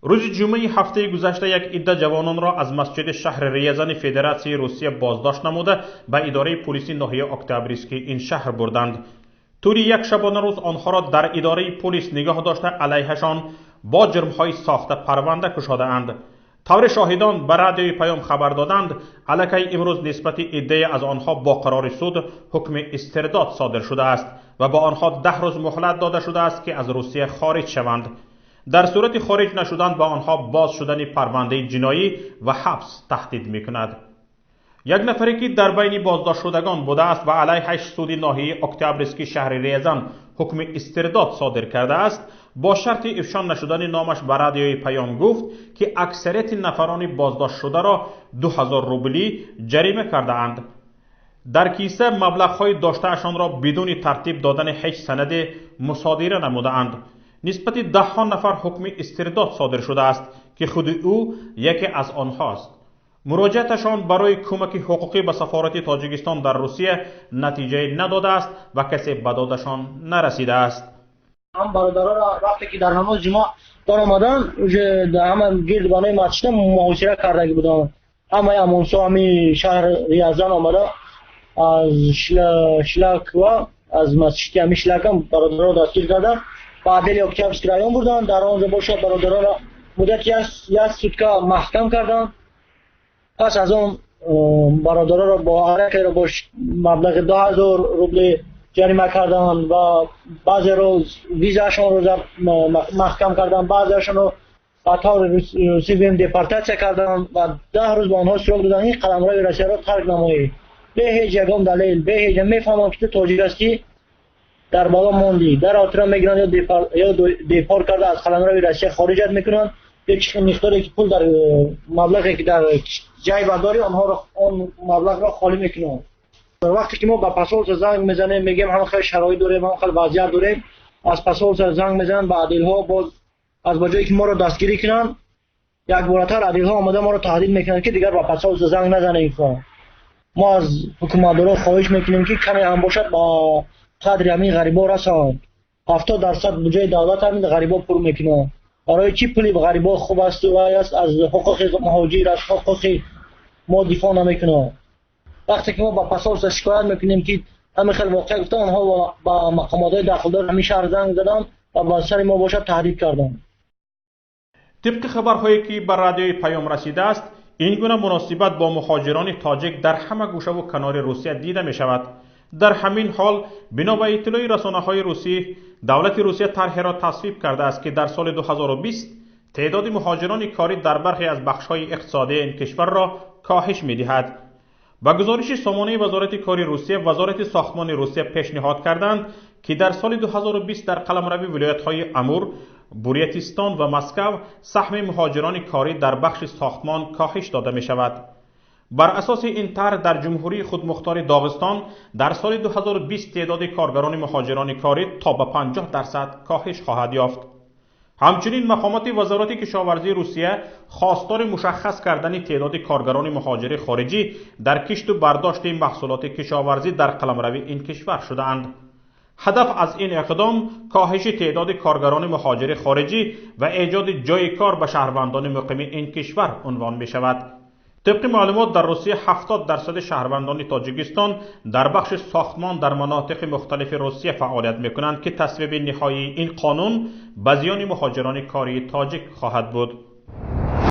Рӯзи ҷумъаи ҳафтаи гузашта як идда ҷавононро аз масҷиди шаҳри Рязани Федератсияи Русия боздошт намуда, ба идораи пулиси ноҳияи Октябрьский ин шаҳр бурданд. Тӯли як шабонарӯз онҳоро дар идораи пулис нигоҳ дошта, алайҳашон бо ҷурмҳои сохта парванда кушодаанд. Тавре шоҳидон ба радиои Паём хабар доданд, аллакай имрӯз нисбати иддае аз онҳо бо қарори суд ҳукми истирдод содир шудааст ва ба онҳо 10 рӯз муҳлат дода шудааст, ки аз Русия хориҷ шаванд. Дар сурати хориҷ нашудан ба онҳо боз шудани парвандаи ҷиноӣ ва ҳабс таҳдид мекунад. Як нафаре, ки дар байни боздоштшудагон будааст ва алайҳаш суди ноҳияи Октябрьский шаҳри Рязан ҳукми истирдод содир кардааст, бо шарти ифшон нашудани номаш ба радиои Паём гуфт, ки аксарияти нафарони боздоштшударо 2000 рублӣ ҷарима кардаанд. Дар киса маблағҳои доштаашонро бидуни тартиб додани ҳеҷ санаде мусодира намудаанд. Нисбати даҳҳо нафар ҳукми истирдод содир шудааст, ки худи ӯ яке аз онҳост. Муроҷиаташон барои кӯмаки ҳуқуқӣ ба сафорати Тоҷикистон дар Русия натиҷае надодааст ва касе ба додашон нарасидааст. Ҳам бародароро вақте ки дар намози ҷумъа баромаданд, уже ҳама гирд банои масҷида муҳосира кардагӣ буданд. Ҳамаи амонсо ҳами шаҳр Рязан омада аз Шлаква, аз масҷиди ҳами Шлакам бародароро дастгир карданд, ба отдели Октябрьский район бурданд. Дар он ҷо бошад бародароро муддати як сутка маҳкам карданд. Пас аз он бародароро бо аракеро бо маблағи 2000 рубли ҷарима карданд ва баъзеро визаашонро маҳкам карданд, баъзеашонро ба таври русӣ депортатсия карданд ва 10 рӯз ба онҳо срок доданд, ин қаламрави Россияро тарк намоед. Бе ҳеҷ ягон далел, бе ҳеҷ мефаҳмам, ки ту тоҷик ҳастӣ, дар бало мондӣ. Дар охира мегиранд, ё депорт карда аз қаламрави Россия хориҷат мекунанд, ё чӣ миқдоре ки пул дар маблағе ки дар ҷайб дорӣ, онҳоро он маблағро холӣ мекунанд. Вақте ки мо ба посольство занг мезанем, мегӯем ҳама хеле шароит дорем, ҳама хеле вазъият дорем, аз посольство занг мезананд ба отделҳо, боз аз ба ҷое ки моро дастгирӣ кунанд, якборатар отделҳо омада моро таҳдид мекунанд, ки дигар ба посольство занг назанед. Мо аз ҳукуматдорон хоҳиш мекунем, ки каме ҳам бошад ба қадри ҳамин ғарибо расанд. 70% буҷаи давлат ҳамин ғарибо пур мекунанд. Барои чӣ пули ғарибо хуб аст ва аст, аз ҳуқуқи муҳоҷир, аз ҳуқуқи мо дифоъ намекунанд? Вақте ки мо ба посольство шикоят мекунем, ки ҳамин хел воқеа гуфта, онҳо ба мақомотҳои дахлдор ҳамин шаҳр занг заданд ва ба сари мо бошад таҳдид карданд. Тибқи хабарҳое, ки ба радиои Паём расидааст, ин гуна муносибат бо муҳоҷирони тоҷик дар ҳама гӯшаву канори Русия дида мешавад. Дар ҳамин ҳол, бино ба иттилои расонаҳои русӣ, давлати Русия тарҳеро тасвиб кардааст, ки дар соли 2020 теъдоди муҳоҷирони корӣ дар бархе аз бахшҳои иқтисодии ин кишварро коҳиш медиҳад. Ба гузориши сомонаи Вазорати кори Русия, Вазорати сохтмони Русия пешниҳод карданд, ки дар соли 2020 дар қаламрави вилоятҳои Амур, Бурятистон ва Москав саҳми муҳоҷирони корӣ дар бахши сохтмон коҳиш дода мешавад. Бар асоси ин тарҳ дар Ҷумҳурии Худмухтори Доғистон дар соли 2020 теъдоди коргарони муҳоҷирони корӣ то ба 50% коҳиш хоҳад ёфт. Ҳамчунин мақомоти Вазорати кишоварзии Русия хостори мушаххас кардани теъдоди коргарони муҳоҷири хориҷӣ дар кишту бардошти маҳсулоти кишоварзӣ дар қаламрави ин кишвар шудаанд. Ҳадаф аз ин иқдом коҳиши теъдоди коргарони муҳоҷири хориҷӣ ва эҷоди ҷойи кор ба шаҳрвандони муқими ин кишвар унвон мешавад. Тибқи маълумот, дар Русия 70% шаҳрвандони Тоҷикистон дар бахши сохтмон дар манотиқи мухталифи Русия фаъолият мекунанд, ки тасвиби ниҳоии ин қонун ба зиёни муҳоҷирони кории тоҷик хоҳад буд.